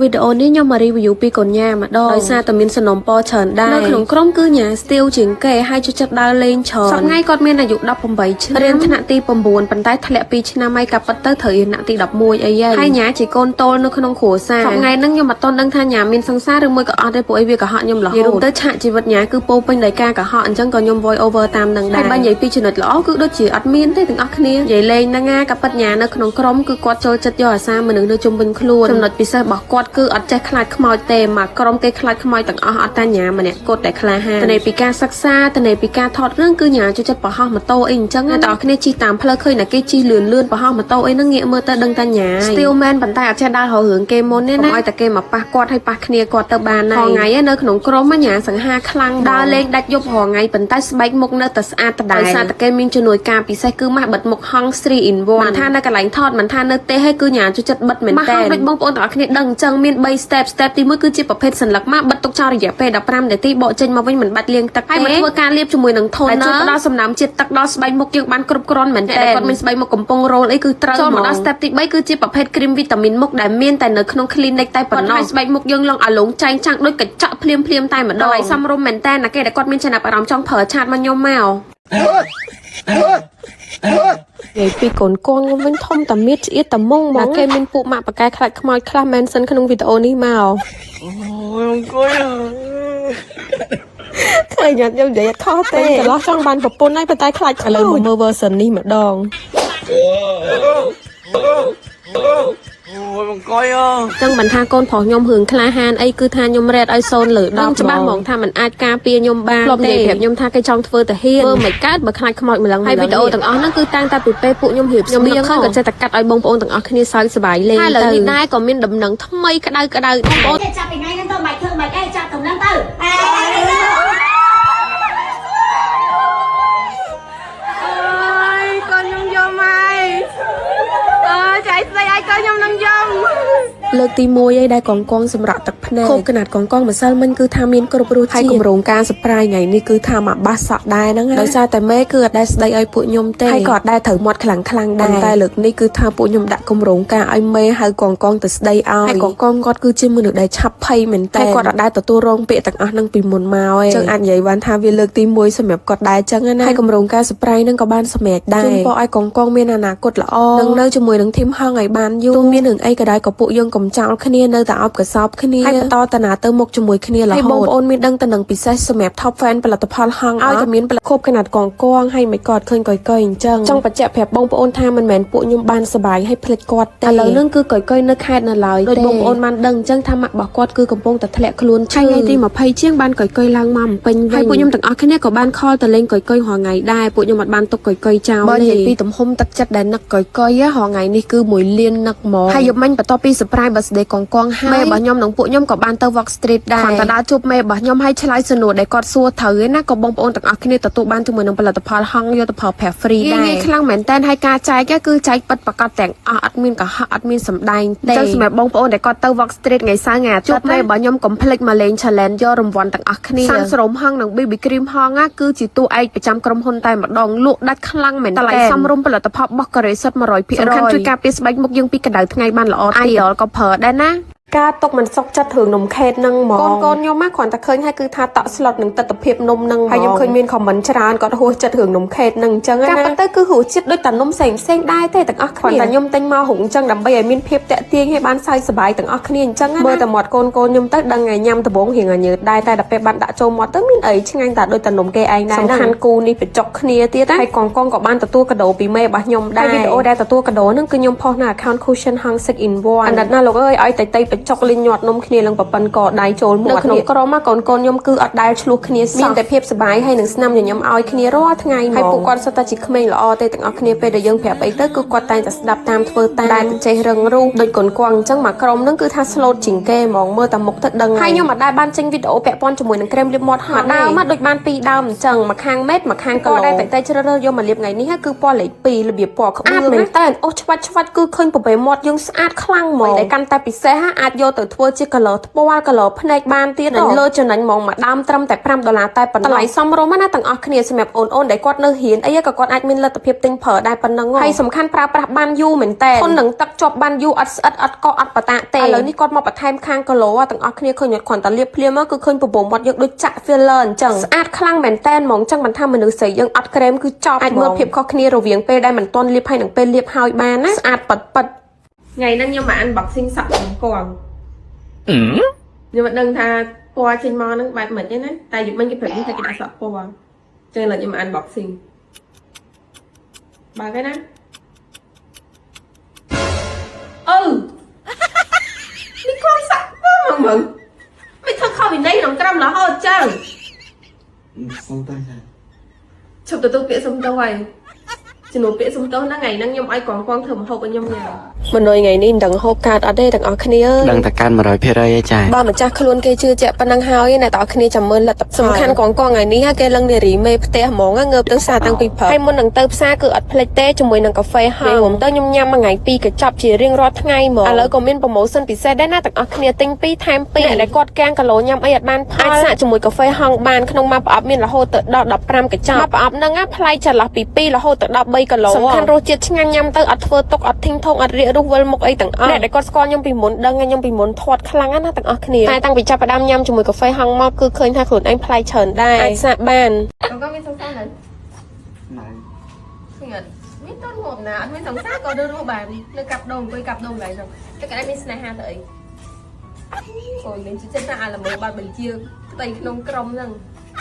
វីដេអូនេះខ្ញុំមក review ពីកូនញ៉ាម្ដងដោយសារតែមានសំណុំពរច្រើនដែរនៅក្នុងក្រុមគឺញ៉ាស្ទាវជាងគេហើយចូលចិត្តដើរលេងច្រើនសប្តាហ៍គាត់មានអាយុ18ឆ្នាំរៀនថ្នាក់ទី9ប៉ុន្តែធ្លាក់2ឆ្នាំហើយកាប់ពិតទៅត្រូវរៀនថ្នាក់ទី11អីហើយហើយញ៉ាជាកូនតូលនៅក្នុងគ្រួសារសប្តាហ៍ហ្នឹងខ្ញុំអត់ទាន់ដឹងថាញ៉ាមានសង្សារឬមួយក៏អត់ទេពួកអីវាកុហកខ្ញុំរហូតនិយាយរួមទៅឆាកជីវិតញ៉ាគឺពោពេញដោយការកុហកអញ្ចឹងក៏ខ្ញុំ voice over តាមនឹងដែរហើយបើនិយាយពីចំណុចល្អគឺដូចជាអត់មានទេទាំងអស់គ្នានិយាយលេងហ្នឹងណាកាប់ពិតញ៉ានៅក្នុងក្រុមគឺគាត់ចូលចិត្តយកអាសាមនុស្សនៅជុំវិញខ្លួនចំណុចពិសេសរបស់គាត់គឺអត់ចេះខ្លាចខ្មោចទេមកក្រុមគេខ្លាចខ្មោចទាំងអស់អត់តាញ៉ាម្នាក់គាត់តែក្លាហានតនេពីការសិក្សាតនេពីការថតរឿងគឺញ៉ាចូលចិត្តប្រហោះម៉ូតូអីអញ្ចឹងតែអស់គ្នាជិះតាមផ្លូវឃើញតែគេជិះលឿនលឿនប្រហោះម៉ូតូអីហ្នឹងងាកមើលទៅដឹងតាញ៉ាស្ទាវមែនប៉ុន្តែអត់ចេះដើររករឿងគេមុនទេណាឲ្យតែគេមកប៉ះគាត់ឲ្យប៉ះគ្នាគាត់ទៅបានហើយថ្ងៃនៅក្នុងក្រុមញ៉ាសង្ហាខ្លាំងដើរលេងដាច់យប់រាល់ថ្ងៃប៉ុន្តែស្បែកមុខនៅតែស្អាតដដែលដោយសារតែគេមានជំនួយការពិសេសគឺម៉ាស់បិទមុខហង3 in 1មិនថានៅកន្លែងថតមិនថានៅទេហើយគឺញ៉ាចូលចិត្តបិទមែនតើដូចបងប្អូនទាំងអស់គ្នាដឹងអញ្ចឹងមាន3 step step ទី1គឺជាប្រភេទសន្លឹកម៉ាស់បិទទុកចោលរយៈពេល15នាទីបកចេញមកវិញមិនបាច់លាងទឹកទេហើយមកធ្វើការលាបជាមួយនឹង toner ជួយផ្ដល់សំណើមជាតិទឹកដល់ស្បែកមុខយើងបានគ្រប់គ្រាន់មែនតើគាត់មានស្បែកមុខកំពុងរោលអីគឺត្រូវចូលមកដល់ step ទី3គឺជាប្រភេទគ្រីមវីតាមីនមុខដែលមានតែនៅក្នុង clinic តែប៉ុណ្ណោះស្បែកមុខយើងឡងអាឡងចែងចាំងដូចកញ្ចក់ភ្លាមភ្លាមតែម្ដងហើយសំរុំមែនតើណាគេដែលគាត់មានចំណាប់អារម្មណ៍ចង់ប្រើឆាតមកខ្ញុំមកនិយាយពីកូនកូនខ្ញុំវិញធំតាមៀតឆ្អៀតតាមុងហ្មងគេមានពួកម៉ាក់ប៉ាកែខ្លាចខ្មោចខ្លះមែនសិនក្នុងវីដេអូនេះមកអូយអង្គុយឃើញអត់ខ្ញុំនិយាយអត់ខុសទេចន្លោះចង់បានប្រពន្ធហើយប៉ុន្តែខ្លាចឥឡូវមកមើល version នេះម្ដងអូយអង្គុយចឹងមិនថាកូនប្រុសខ្ញុំរឿងក្លាហានអីគឺថាខ្ញុំរ៉េតឲ្យ0លើ10ច្បាស់ហ្មងថាมันអាចការពារខ្ញុំបានធ្លាប់និយាយប្រាប់ខ្ញុំថាគេចង់ធ្វើតាហ៊ានធ្វើមិនកើតបើខ្លាចខ្មោចម្លងហើយវីដេអូទាំងអស់ហ្នឹងគឺតាំងតែពីពេលពួកខ្ញុំរៀបស្បៀងក៏ចេះតែកាត់ឲ្យបងប្អូនទាំងអស់គ្នាសើចសប្បាយលេងហើយឥឡូវនេះដែរក៏មានដំណឹងថ្មីក្តៅក្តៅបងប្អូនចាប់ពីថ្ងៃហ្នឹងទៅមិនធ្វើមិនអីចាប់ដំណឹងទៅលើកទី1ឯដែលកងកងសម្រាប់ទឹកភ្នែកខូបកណាត់កងកងម្សិលមិញគឺថាមានគ្រប់រសជាតិហើយគម្រោងការ surprise ថ្ងៃនេះគឺថាមកបាសសក់ដែរហ្នឹងដោយសារតែមេគឺអត់ដែលស្ដីឲ្យពួកខ្ញុំទេហើយក៏អត់ដែលត្រូវមាត់ខ្លាំងខ្លាំងដែរតែលើកនេះគឺថាពួកខ្ញុំដាក់គម្រោងការឲ្យមេហៅកងកងទៅស្ដីឲ្យហើយកងកងគាត់គឺជាមនុស្សដែលឆាប់ភ័យមែនតើគាត់អត់ដែលទទួលរងពាក្យទាំងអស់ហ្នឹងពីមុនមកឯងចឹងអាចនិយាយបានថាវាលើកទី1សម្រាប់គាត់ដែរចឹងណាហើយគម្រោងការ surprise ហ្នឹងក៏បានសម្រេចដែរជូនពរឲ្យកងកងមានអនាគតល្អនិងនៅជាមួយនឹងធីមហងឲ្យបានយូរមានរឿងអីក៏ដោយក៏ពួកយើងកុំចោលគ្នានៅតែអបកសោបគ្នាហើយបន្តតាណាទៅមុខជាមួយគ្នារហូតហើយបងប្អូនមានដឹងតំណឹងពិសេសសម្រាប់ top fan ផលិតផលហងឲ្យតែមានផលិតខូបកណាត់កងកងហើយមិនគាត់ឃើញកុយកុយអញ្ចឹងចង់បញ្ជាក់ប្រាប់បងប្អូនថាមិនមែនពួកខ្ញុំបានសប្បាយហើយភ្លេចគាត់ទេឥឡូវហ្នឹងគឺកុយកុយនៅខេត្តនៅឡើយដូចបងប្អូនបានដឹងអញ្ចឹងថាម៉ាក់របស់គាត់គឺកំពុងតែធ្លាក់ខ្លួនឈឺថ្ងៃទី20ជាងបានកុយកុយឡើងមកបំពេញវិញហើយពួកខ្ញុំទាំងអស់គ្នាក៏បានខលទៅលេងកុយកុយរាល់ថ្ងៃដែរពួកខ្ញុំអត់បានទុកកុយកុយចោលទេបើនិយាយពីទំហំទឹកចិត្តដែលនឹកកុយកុយរាល់ថ្ងៃនេះគឺ1លាននឹកហ្មងហើយយប់មិញបន្ទាប់ពី surprise birthday កងកងហើយមេរបស់ខ្ញុំនិងពួកខ្ញុំក៏បានទៅ Walk Street ដែរគាត់ទៅដើរជួបមេរបស់ខ្ញុំហើយឆ្លើយសំណួរដែលគាត់សួរត្រូវឯណាក៏បងប្អូនទាំងអស់គ្នាទទួលបានជាមួយនឹងផលិតផលហងយកទៅប្រើប្រាស់ free ដែរងាយខ្លាំងមែនតើហើយការចែកគឺចែកពិតប្រាកដទាំងអស់អត់មានកុហកអត់មានសម្ដែងទេចឹងសម្រាប់បងប្អូនដែលគាត់ទៅ Walk Street ថ្ងៃសៅរ៍ថ្ងៃអាទិត្យជួបមេរបស់ខ្ញុំកុំភ្លេចមកលេង challenge យករង្វាន់ទាំងអស់គ្នាសាន់ស្រោមហងនិង BB cream ហងគឺជាតួឯកប្រចាំក្រុមហ៊ុនតែម្ដងលក់ដាច់ខ្លាំងមែនតើតម្លៃសមរម្យផលិតផលរបស់កូរ៉េសុទ្ធ100%សំខាន់ជួយការពារស្បែកមុខយើងពីកម្ដៅថ្ងៃបានល្អទៀត idol ក៏ប្រើដែរណាការຕົកមិនសុកចិត្តរឿងនំខេតនឹងហ្មងកូនខ្ញុំគ្រាន់តែឃើញហើយគឺថាតក់ស្លុតនឹងទិដ្ឋភាពនំនឹងហើយខ្ញុំឃើញមាន comment ច្រើនគាត់ហួសចិត្តរឿងនំខេតនឹងអញ្ចឹងណាការប៉ុន្តែគឺរសជាតិដូចតែនំផ្សេងផ្សេងដែរទេទាំងអស់គ្នាគ្រាន់តែខ្ញុំទិញមករុងអញ្ចឹងដើម្បីឲ្យមានភាពតាក់ទាញឲ្យបានសើចសប្បាយទាំងអស់គ្នាអញ្ចឹងណាមើលតែមាត់កូនខ្ញុំទៅដឹងឲ្យញ៉ាំដំបងរៀងឲ្យញើតដែរតែដល់ពេលបានដាក់ចូលមាត់ទៅមានអីឆ្ងាញ់តែដូចតែនំគេឯងដែរសំខាន់គូនេះបញ្ចុកគ្នាទៀតណាហើយកងកងក៏បានទទួលកាដូពីមេរបស់ខ្ញុំដែរវីដេអូដែលទទួលកាដូហ្នឹងគឺខ្ញុំផុសនៅ account Cushion Hang 6 in 1អាណិតណាលោកអើយឲ្យតៃតៃចុកលេងញាត់នំគ្នាឡើងប្រប៉ិនកដៃចូលមាត់នៅក្នុងក្រុមកូនកូនខ្ញុំគឺអត់ដែលឆ្លោះគ្នាសោះមានតែភាពសប្បាយហើយនឹងស្នាមញញឹមឲ្យគ្នារាល់ថ្ងៃហើយពួកគាត់សុទ្ធតែជាក្មេងល្អទេទាំងអស់គ្នាពេលដែលយើងប្រាប់អីទៅគឺគាត់តែងតែស្ដាប់តាមធ្វើតាមដែលទៅចេះរឹងរូសដូចកូនគងអញ្ចឹងមកក្រុមហ្នឹងគឺថា slot ជាងគេហ្មងមើលតែមុខទៅដឹងហើយខ្ញុំអត់ដែលបានចេញវីដេអូពាក់ព័ន្ធជាមួយនឹងក្រែមលាបមាត់ហើយដើមមកដូចបានពីរដើមអញ្ចឹងមួយខាងម៉េតមួយខាងគីឡូដែលតែជ្រើសរើសយកមកលាបថ្ងៃនេះគឺពណ៌លេខ2របៀបពណ៌ក្បឿងមែនតើអូឆ្វាច់ឆ្វាច់គឺឃើញប្រវេមាត់យើងស្អាតខ្លាំងហ្មងតែកាន់តែពិសេសអាច អាចយកទៅធ្វើជា color ថ្ពាល់ color ភ្នែកបានទៀតលើចំណេញហ្មងមួយដើមត្រឹមតែ5ដុល្លារតែប៉ុណ្ណោះតម្លៃសមរម្យណាស់ទាំងអស់គ្នាសម្រាប់អូនអូនដែលគាត់នៅរៀនអីក៏គាត់អាចមានលទ្ធភាពទិញប្រើដែរប៉ុណ្ណឹងហើយសំខាន់ប្រើប្រាស់បានយូរមែនតើធន់នឹងទឹកជាប់បានយូរអត់ស្អិតអត់កកអត់បតាក់ទេឥឡូវនេះគាត់មកបន្ថែមខាងគីឡូទាំងអស់គ្នាឃើញអត់គ្រាន់តែលាបភ្លាមមកគឺឃើញបបោមាត់យើងដូចចាក់ filler អញ្ចឹងស្អាតខ្លាំងមែនតើហ្មងចឹងមិនថាមនុស្សស្រីយើងអត់ក្រែមគឺចប់អាចមើលភាពខុសគ្នារវាងពេលដែលមិនទាន់លាបហើយនិងពេលលាបហើយបានណាស្អាតប៉ិតប៉ិតថ្ងៃហ្នឹងខ្ញុំមក unboxing សក់កងកងខ្ញុំមិនដឹងថាពណ៌ចេញមកហ្នឹងបែបម៉េចទេណាតែយប់មិញគេប្រាប់ខ្ញុំថាគេដាក់សក់ពណ៌ចឹងឥឡូវខ្ញុំមក unboxing បើកហើយណាអឺនេះគាត់សក់ពណ៌ហ្មងមិនធ្វើខុសវិន័យក្នុងក្រុមរហូតចឹង សុំតែចា ឈប់ទទួលពាក្យសុំទោសហើយជំនួសពាក្យសុំទោសហ្នឹងថ្ងៃហ្នឹងខ្ញុំឲ្យកងកងធ្វើម្ហូបឲ្យខ្ញុំញ៉ាំមនុយថ្ងៃនេះមិនដឹងហូបកើតអត់ទេទាំងអស់គ្នាអើយ ដឹងតែកាន់100%ឯចា បើម្ចាស់ខ្លួនគេជឿជាក់ប៉ុណ្ណឹងហើយអ្នកទាំងអស់គ្នាចាំមើលលទ្ធផលសំខាន់កងកងថ្ងៃនេះគេលឹងនារីមេផ្ទះហ្មងងើបទៅផ្សារតាំងពីព្រឹកហើយមុននឹងទៅផ្សារគឺអត់ភ្លេចទេជាមួយនឹងកាហ្វេហងខ្ញុំទៅខ្ញុំញ៉ាំមួយថ្ងៃពីរកញ្ចប់ជារៀងរាល់ថ្ងៃហ្មងឥឡូវក៏មាន promotion ពិសេសដែរណាទាំងអស់គ្នាទិញ2ថែម2អ្នកដែលគាត់កាំងគីឡូញ៉ាំអីអត់បានផលអាចសាកជាមួយកាហ្វេហងបានក្នុងមួយប្រអប់មានរហូតទៅដល់15កញ្ចប់មួយប្រអប់ហ្នឹងថ្លៃចន្លោះពី2រហូតទៅដល់3គីឡូសំខាន់រសជាតិឆ្ងាញ់ញ៉ាំទៅអត់ធ្វើទុកអត់ធីងថងអត់រាករុះវិលមុខអីទាំងអស់អ្នកដែលគាត់ស្គាល់ខ្ញុំពីមុនដឹងខ្ញុំពីមុនធាត់ខ្លាំងណាស់ទាំងអស់គ្នាតែតាំងពីចាប់ផ្ដើមញ៉ាំជាមួយកាហ្វេហងមកគឺឃើញថាខ្លួនឯងប្លែកច្រើនដែរអាចសាកបានកងកងមានសង្សារនៅ ណៅ ឃើញអត់មានតូនងប់ណាអត់មានសង្សារក៏នៅរស់បាននៅកាប់ដូងអង្គុយកាប់ដូងឡើយហ្នឹងតែគេមានស្នេហាទៅអីអូយមានចិត្តថាអាល្មើបាត់បញ្ជាផ្ទៃក្នុងក្រុមហ្នឹង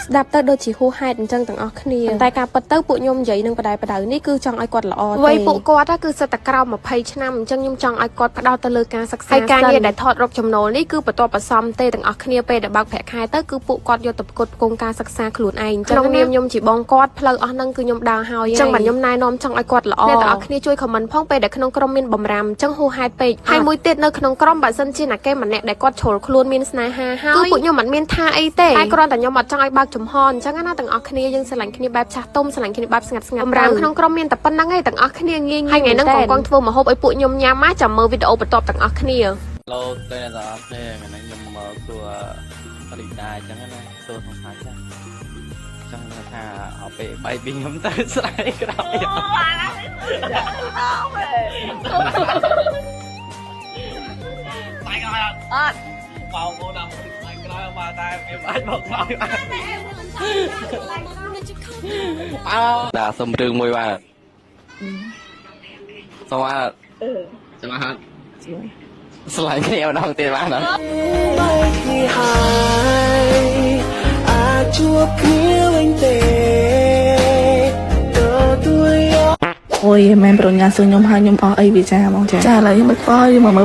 ស្ដាប់ទៅដូចជាហួសហេតុអញ្ចឹងទាំងអស់គ្នាតែការពិតទៅពួកខ្ញុំនិយាយនឹងបដិបដៅនេះគឺចង់ឲ្យគាត់ល្អទេវ័យពួកគាត់គឺសិតតែក្រោម20ឆ្នាំអញ្ចឹងខ្ញុំចង់ឲ្យគាត់ផ្ដោតទៅលើការសិក្សាហើយការងារដែលថតរកចំណូលនេះគឺបន្ទាប់បន្សំទេទាំងអស់គ្នាពេលដែលបើកប្រាក់ខែទៅគឺពួកគាត់យកទៅផ្គត់ផ្គង់ការសិក្សាខ្លួនឯងអញ្ចឹងក្នុងនាមខ្ញុំជាបងគាត់ផ្លូវអស់ហ្នឹងគឺខ្ញុំដើរហើយអញ្ចឹងបាទខ្ញុំណែនាំចង់ឲ្យគាត់ល្អអ្នកទាំងអស់គ្នាជួយ comment ផងពេលដែលក្នុងក្រុមមានបំរាមអញ្ចឹងហួសហេតុពេកហើយមួយទៀតនៅក្នុងក្រុមបើសិនជាណាគេម្នាក់ដែលគាត់ជ្រុលខ្លួនមានស្នេហាហើយគឺពួកខ្ញុំមិនមានថាអីទេតែគ្រាន់តែខ្ញុំអត់ចង់ឲ្យបើកចំហអញ្ចឹងណាទាំងអស់គ្នាយើងស្រឡាញ់គ្នាបែបចាស់ទុំស្រឡាញ់គ្នាបែបស្ងាត់ស្ងាត់បំរាមក្នុងក្រុមមានតែប៉ុណ្្នឹងឯងទាំងអស់គ្នាងាយហើយថ្ងៃហ្នឹងកងកងធ្វើម្ហូបឲ្យពួកខ្ញុំញ៉ាំណាចាំមើលវីដេអូបន្ទាប់ទាំងអស់គ្នា លោកទៅអ្នកទាំងអស់គ្នាថ្ងៃនេះខ្ញុំមកសួររីតាអញ្ចឹងណាសួរសង្សារចាស់ចង់ថាអត់ពេលបាយពីខ្ញុំទៅស្រាយក្រោយបាយក្រោយអត់បោកដល់បាយក្រោយមកតែវាអាចមកក្រោយអើបាទសុំរឿងមួយបាទសុំបាទចាំបាទស្លាញ់គ្នាម្ដងទៀតបាទណា បែកគ្នាហើយអាចជួបគ្នាវិញទេទទួលយក អូយមែនប្រុសញ៉ាសួរខ្ញុំហើយខ្ញុំអស់អីវាចាហ្មងចាចាឥឡូវខ្ញុំបិទពណ៌យើងមកមើល